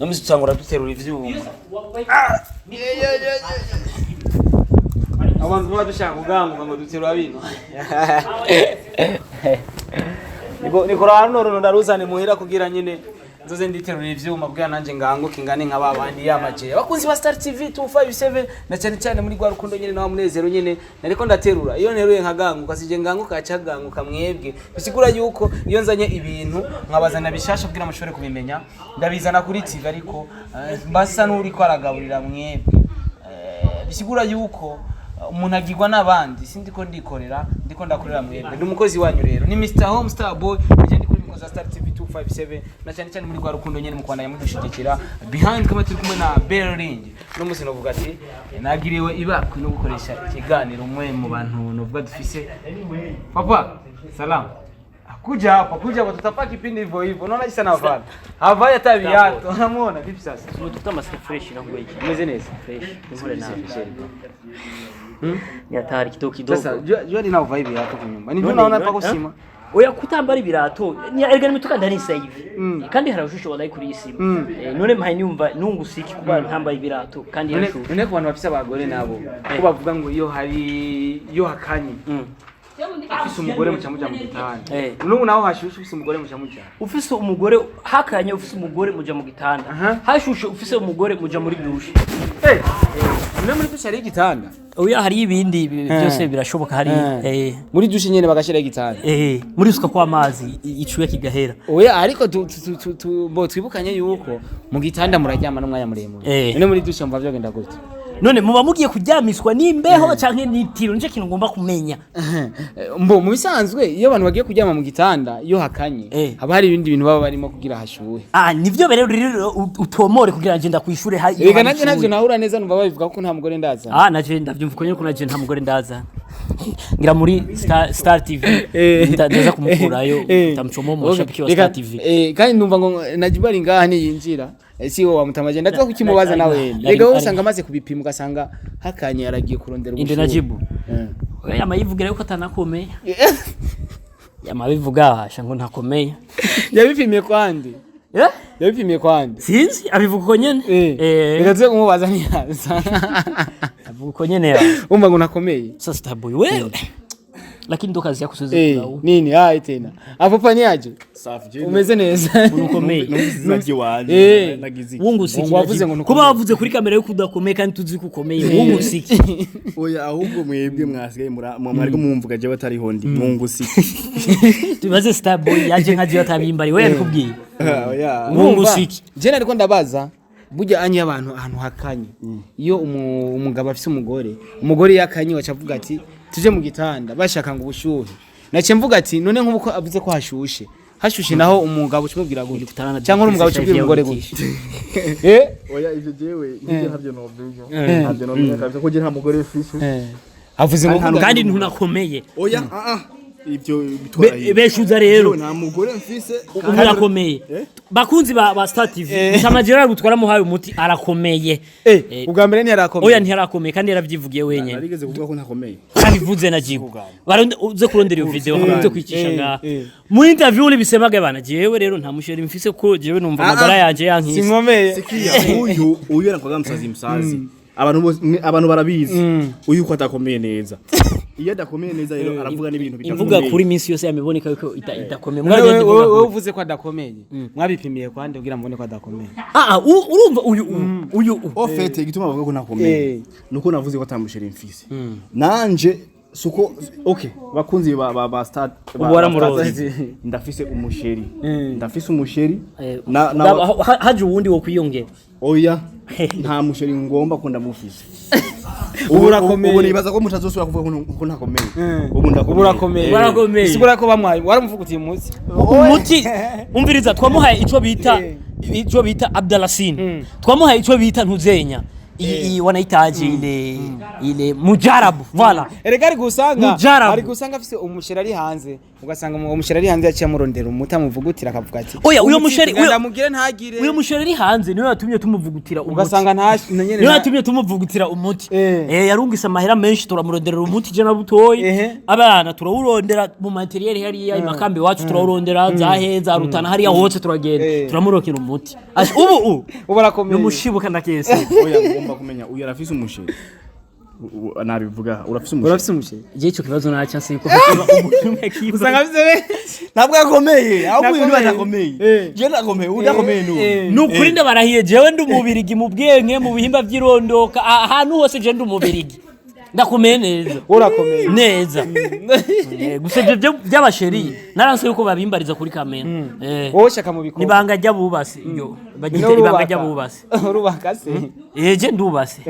No musi tutangura duterura ivyuma. Abantu tuba dushaka kuganguka ngo duterura bino. Niko hano runo ndaruzane muhira kugira nyine nzoze nditerura ivyuma kugira nanje nganguke ngane nka babandi yamaje. Abakunzi ba Star TV 257, na cyane cyane muri rwa rukundo nyine na wa munezero nyine nariko ndaterura. Iyo nteruye nkaganguka, sije nganguka, acaganguka mwebwe. Bisigura yuko iyo nzanye ibintu nkabazana bishasha kugira mushobore kubimenya, ndabizana kuri TV, ariko mbasa n'uriko aragaburira mwebwe. Bisigura yuko umuntu agirwa n'abandi, sindi ko ndikorera, ndiko ndakorera mwebwe, ndi umukozi wanyu. Rero ni Mr Home Star Boy, nije ndi kuri micro za Star TV 257, na cyane cyane muri rwa rukundo nyene mu kwandanya mudushigikira. Behind kama turi kumwe na Berling. No musi novuga ati nagiriwe ibakwe no gukoresha ikiganiro umwe mu bantu novuga dufise. Papa, salam. Kuja hapa, kuja hapa, tutapaa kipindi hivyo hivyo. Unaona jinsi anavaa. Havai hata viatu. Unamuona vipi sasa? Tumetoka masika fresh na kuweje. Umeze neza. Fresh. Nzuri na. Ni hatari kidogo kidogo. Sasa jua jua linaovaa hivi viatu kwa nyumba. Ni None, unaona none, pako eh? sima. Oya, kutambara ibirato ni erega nimituka ndani sasa hivi. Kandi harashushe wallahi kuri iyi sima. None mpaye nyumva nungusiki kuba ntambaye ibirato kandi None harashushe. none ku bantu bafise abagore nabo ko bavuga ngo iyo hari iyo hakanye, ufise umugore muca muja mu gitanda. N'ubu naho hashushe ufise umugore muca muja. Ufise umugore hakanye, ufise umugore muja mu gitanda. Hashushe ufise umugore muja muri douche. Eh. None muri douche hari igitanda? Oya, hari ibindi byose birashoboka hari. Muri douche nyene bagashira igitanda. Muri suka kwa amazi icuya kigahera. Oya, ariko bo twibukanye yuko mu gitanda muraryama n'umwanya muremure. None muri douche mva vyogenda gute? None muba mugiye kuryamishwa n'imbeho canke n'itiro? Nicyo kintu ngomba kumenya. Mbo mu bisanzwe iyo abantu bagiye kuryama mu gitanda iyo hakanye, haba hari ibindi bintu baba barimo kugira hashuhe. Ah, nivyo rero utomore kugira ngenda kwishure hari iyo Reka hari nanjye navyo ishure. nahura neza, numva babivuga ko nta mugore ndaza. Ah, naje ndavyumva ko nyene ko naje nta mugore ndaza. Ngira muri Star TV ndaza kumukurayo, ndamucoma mu mashabiki wa Star TV. Kandi numva ngo Najibu ari ngaha niyinjira, si wowe wamutamaje, ndaza kukimubaza nawe. Rega wowe usanga amaze kubipima ugasanga hakanye aragiye kurondera Inde? ubushuhe. Najibu? Oya, yama yivugira yuko atanakomeye, yama bivuga asha ngo ntakomeye. Yabipimiye kwande? Eh? Yabipimiye kwande? Sinzi, abivuga uko nyene. Reka tuze kumubaza ntiyaza. Abivuga uko nyene ya. Umva ngo ntakomeye. Sasa Starboy wewe, lakini ndo kazi yako siwezi kulaumu. Nini hai tena apopa ni aje? Safi je. Umeze neza. Ukomeye. Numvise izina ry'iwanje. Nagize iki? Wungu siki. Ngo wavuze ngo Kuba ntukomeye. wavuze kuri kamera yuko udakomeye kandi tuzi ko ukomeye, wungu siki. Oya, ahubwo mwebwe mwasigaye mwariko mumvuga jewe atariho ndi, mwungusiki. Tubaze Starboy yaje nka jiyo atabimbari we yabikubwiye. Oya. Wungu Urumva, siki. je nariko ndabaza burya anye abantu ahantu hakanye, iyo umugabo afise umugore, umugore yakanye waca avuga ati tuje mu gitanda, bashaka ngo ubushuhe. Nace mvuga ati none nk'uko avuze ko hashushe, hashushe naho umugabo ucumubwira gute? Kutana na Cyangwa umugabo Dr. ucubwira umugore gute? Eh. Oya, ivyo jewe nivyo ntavyo novuga, ntavyo nomenya kabisa ko je nta mugore mfise. Avuze ngo Kandi ntunakomeye. Oya, ah ah, ivyo bitwara hirya. Beshuza rero. Jewe nta mugore mfise. Ubu urakomeye. Bakunzi ba Star TV, Mutama Gerard twaramuhaye umuti, arakomeye. Ubwa mbere ntiyarakomeye. Oya, ntiyarakomeye kandi yaravyivugiye wenyene. Narigeze kuvuga ko ntakomeye? Abivuze na jibu. Baronde uze kurondera iyo video uze kwicisha ngaha. Muri interview uri bana, jewe rero nta mu chéri mfise ko jewe numva amagara yanje yankise. Sinkomeye. Sikia, uyu anakuwaga msazi msazi, abantu bose abantu barabizi uyu ko atakomeye neza. Iyo adakomeye neza rero aravuga n'ibintu Imvuga bidakomeye. kuri minsi yose yamiboneka yuko idakomeye. Wewe Mwaragenda imvuga wewe kuri. uvuze ko adakomeye, mwabipimiye kwande kugira mubone ko adakomeye? Ah ah, urumva uyu uyu Au fait, igituma bavuga ko ntakomeye nuko navuze ko ata mu chéri mfise nanje. Suko okay, bakunzi ba Star Ubu waramuroze. Star TV, ndafise umu chéri, ndafise umu chéri. Na Haje uwundi wo kwiyongera. Oya, nta mu chéri ngomba ko ndamufise. Ubu urakomeye. Ubu nibaza ko mutazosubira kuvuga ko ntakomeye. Ubu ndakomeye. Ubu urakomeye. Urakomeye. Bisigura ko bamwaye waramuvugutiye umunsi. Umuti, umviriza, twamuhaye ico bita Abdalasin, twamuhaye ico bita ntuzenya. Iyi wanaitaje ile mujarabu, voilà. Erega ari gusanga Mujarabu. Ari gusanga afise umusheri ari hanze, ugasanga uwo musheri ari hanze yaciye amurondera umuti amuvugutira, akavuga ati: Oya, uyo musheri- Ndamugire ntagire. Uyo musheri ari hanze niwe yatumye tumuvugutira umuti. Ugasanga nta nyene. Niwe yatumye tumuvugutira umuti. Yarungise amahera menshi, turamuronderera umuti je na Butoyi. Abana turawurondera mu matériel hariya imakambi iwacu, turawurondera zahe za Rutana hariya hose turagenda. Turamurokera umuti. Ubu Ubu arakomeye. Numushibuka ndakese. Oya, ngomba kumenya uyu arafise umusheri. Nabivuga, urafise umusheri? Urafise umusheri? Je ico kibazo naca siko umuntu umwe kiba. Usanga afise benshi. Ntabwo akomeye, ahubwo uyu niwe Ntakomeye. adakomeye. Je ndakomeye, udakomeye ni uyu. Nukuri ndabarahiye, jewe ndi umubirigi mu bwenge, mu bihimba vy'irondoka, ahantu hose je ndi umubirigi, ndakomeye neza. Urakomeye. Neza. Gusa ivyo by'abasheri naranse yuko babimbariza kuri kamera. Wowe shaka mu bikorwa. Nibanga ry'abubasi iyo bagita Niwe ibanga urubaka. ry'abubasi. Urubaka se? Je ndubase.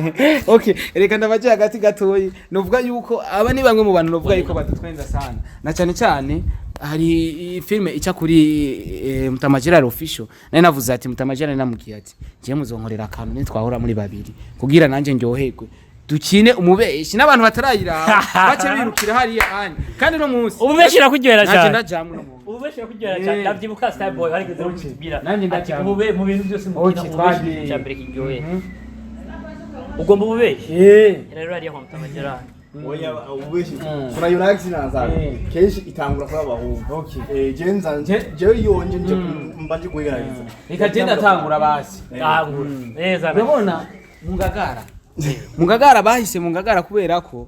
Okay, reka ndabaje hagati gatoyi. Novuga yuko aba ni bamwe mu bantu novuga yuko badutwenza sana, na cyane cyane hari filme ica kuri Mutama Gerard Official. Nari navuze ati Mutama Gerard namubwiye ati ngiye muzonkorera akantu nitwahora muri babiri kugira nanje ndyoherwe, dukine umubeshi n'abantu batarayiraba bace birukira hariya anye kandi no munsi. Ububeshi irakuryohera Nanje cyane. ndajamwe no munsi. Ububeshi irakuryohera cyane. Ndavyibuka Starboy barigeze kutubwira Nanjye ati ndajamwe. ubube mu bintu byose mukina Okay, ububeshi twagiye. ni mbere kiryohera. Ugomba ububeshi rero hariya kwa Mutama Gerard. Oya, ububeshi tunayibona accident zawe kenshi itangura kuri abahungu. Je nza jewe yonje nje mba nje kuyigaragaza. Reka genda tangura basi. Tangura neza. Urabona mu Ngagara, mu Ngagara bahise mu Ngagara kubera ko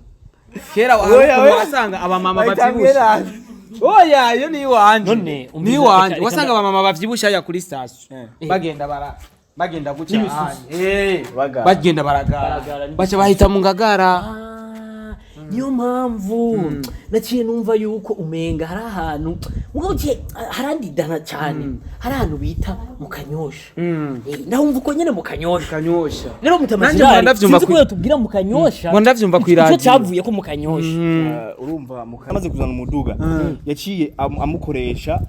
kera Oya, oya. wasanga abamama Bayitanguye bavyibushe. nabi. Oya, iyo ni iwanje. None, ni iwanje. reka Wasanga abamama bavyibushe hariya kuri station bagenda bara bagenda guca N'ibisusu. ahandi. Bagara. Bagenda baragara. Baragara, n'ibisusu. Baca bahita mu Ngagara. Ah, niyo mpamvu naciye numva yuko umenga hari ahantu mugabo uciye harandidana cyane, hari ahantu bita mu Kanyosha. Ndahumva uko nyene mu Kanyosha. Kanyosha. Rero Mutama Nanjye Gerard, mpora ndavyumva sinzi ko yotubwira mu Kanyosha Mpora ndavyumva ico kw'iradiyo. cavuye ko mu Kanyosha. Urumva amaze kuzana umuduga yaciye amukoresha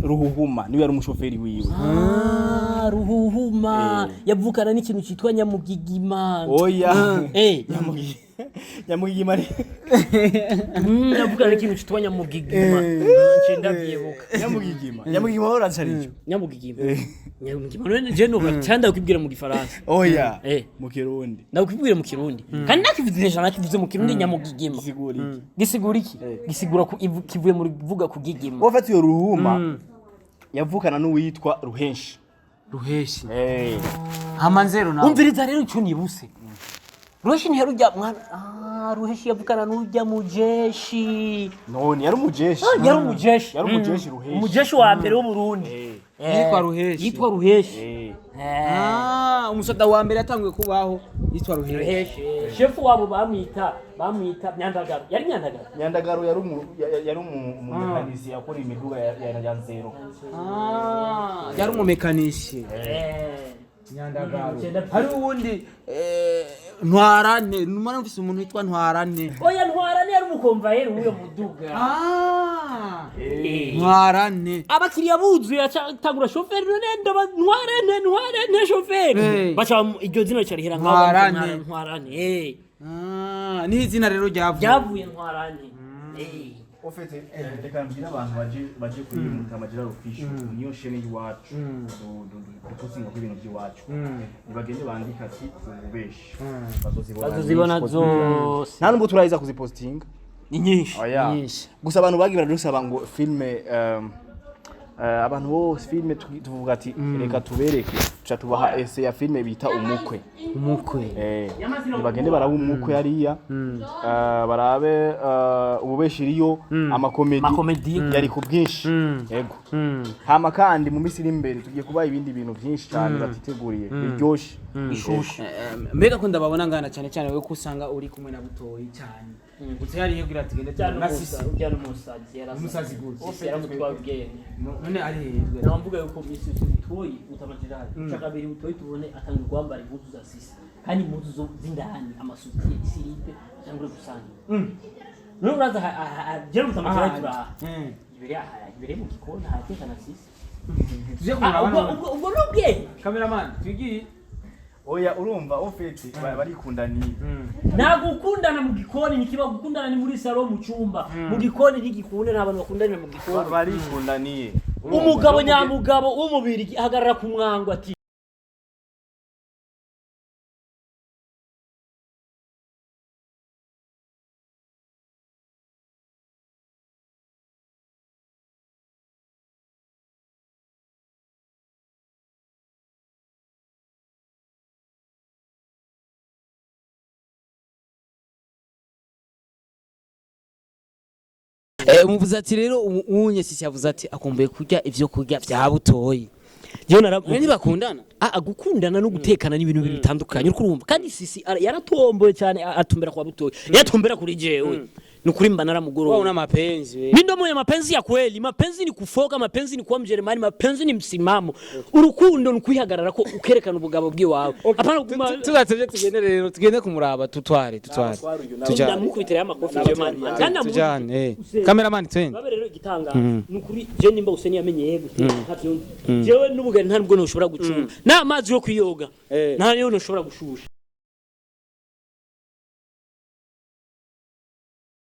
Ruhuhuma, niwe yari umushoferi wiwe. Ah, Ruhuhuma yavukana n'ikintu cyitwa Nyamugigima. Oya. Nyamugigima ari Yavukana n'ikintu cyitwa Nyamugigima. Nce ndavyibuka. Nyamugigima, Nyamugigima uraca arico. Nyamugigima, Nyamugigima. None je nuba cyane ndakubwira mu Gifaransa. Oya. Mu Kirundi. Ndakubwira mu Kirundi kandi nakivuze neza, nakivuze mu Kirundi, Nyamugigima. Gisigura iki? Gisigura iki? Gisigura ku kivuye mu ruvuga kugigima. Wafata iyo Ruhuma yavukana n'uwitwa Ruhenshi. Ruheshi. Hamanzero nawe. Umviriza rero icyo nibuse. Ruheshi ntiyarujya mwana, ah, Ruheshi yavukana n'ujya mujeshi. None yari umujeshi. Ah, yari umujeshi. Yari umujeshi Ruheshi. Umujeshi wa mbere w'Uburundi. Yitwa Ruheshi. Yitwa Ruheshi. Ah, umusoda wa mbere yatanguye kubaho yitwa Ruheshi. Ruheshi, shefu wabo bamwita Myandagaro, yari Myandagaro. Nyandagaro yari umumekanisi yakora imiduga ya Nzero. Ah, yari umumekanishi. Nyandagaro. Hari uwundi Ntwarante, numara mfise umuntu witwa Ntwarante. Oya, Ntwarane yari umukomvayeri w'uyo muduga. Ah, Ntwarante. Abakiriya buzuye atangura shoferi none ndaba Ntwarane, Ntwarane shoferi. Baca iryo zina ricarihera nkaho. Ntwarante. Ntwarane. Ah, ni izina rero ryavuye. Ryavuye Ntwarane. Ofete reka mbwire abantu baje kuri Mutama Gerard Official, niyo chaîne y'iwacu dupostinga ko ibintu by'iwacu, nibagende bandika ati ububeshi, bazozibona. Bazozibona nyinshi. zose. Nta nubwo turaheza kuzipostinga. Ni nyinshi. Oya. Nyinshi. Gusa abantu bagiye baradusaba ngo filme abantu bose filme tuvuga ati reka tubereke, tuca tubaha ese ya filme bita Umukwe. Umukwe. Nibagende barabe Umukwe hariya, barabe ububeshi iriyo, amakomedi. Amakomedi. Yari ku bwinshi, yego. Hama kandi mu minsi iri imbere tugiye kubaha ibindi bintu byinshi cyane batiteguriye biryoshe. Ishushe. Mbega ko ndababona ngana cyane cyane wewe ko usanga uri kumwe na Butoyi cyane. Gusa yari yibwira ati genda cyane na Sisi. Ujya n'umusazi yarasaze. Umusazi gute? Sisi yaramutwaye ubwenge. None ari hejwe. Namvuga yuko misi yose Butoyi, Mutama Gerard, ca kabiri Butoyi tubone atangiye kwambara impuzu za Sisi kandi impuzu z'indani, amasutiye, isiripe cyangwa gusangira. None uraza jera Mutama Gerard turaha imbere aha, imbere mu gikoni harateka na Sisi. Tuje Ah, kumuraba ubwo none. ubwo n'ubwenge. Cameraman, twigiye. Oya, urumva, au fait barikundaniye. Nta gukundana mu gikoni, nikiba gukundana ni muri salon, mu cyumba. Mu gikoni ntigikunda, nta bantu bakundanira mu gikoni. Barikundaniye. Umugabo nyamugabo w'umubiri ahagarara ku mwango ati Umuvuze ati rero unye Sisi yavuze ati akumbuye kurya ivyo kurya vya Butoyi. Jewe nara Mwe ntibakundana? Ah, gukundana no gutekana ni ibintu bibiri bitandukanye, uriko urumva? Kandi Sisi yaratomboye cyane, atumbera kwa Butoyi, yatumbera kuri jewe, ni ukuri mba Wewe naramugoroye. una mapenzi we. Mimi ndo mwenye mapenzi ya kweli. Mapenzi ni kufoka, mapenzi ni kuwa Mjerumani, mapenzi ni msimamo. Urukundo ni kwihagarara ko ukerekana ubugabo bw'iwawe. Hapana kuguma. Tudatevye tugende rero, tugende kumuraba, tutware tutware. Tujane. Ndamukubitira y'amakofi jewe, man. Kandi Tujane, eh. Cameraman, twende. Babe rero igitanga ni ukuri, je nimba Useni yamenyeye guteka ntavyo nzi. Jewe n'ubugari nta nubwo ntushobora gucunga. N'amazi yo kwiyoga nta niyo ntushobora gushusha.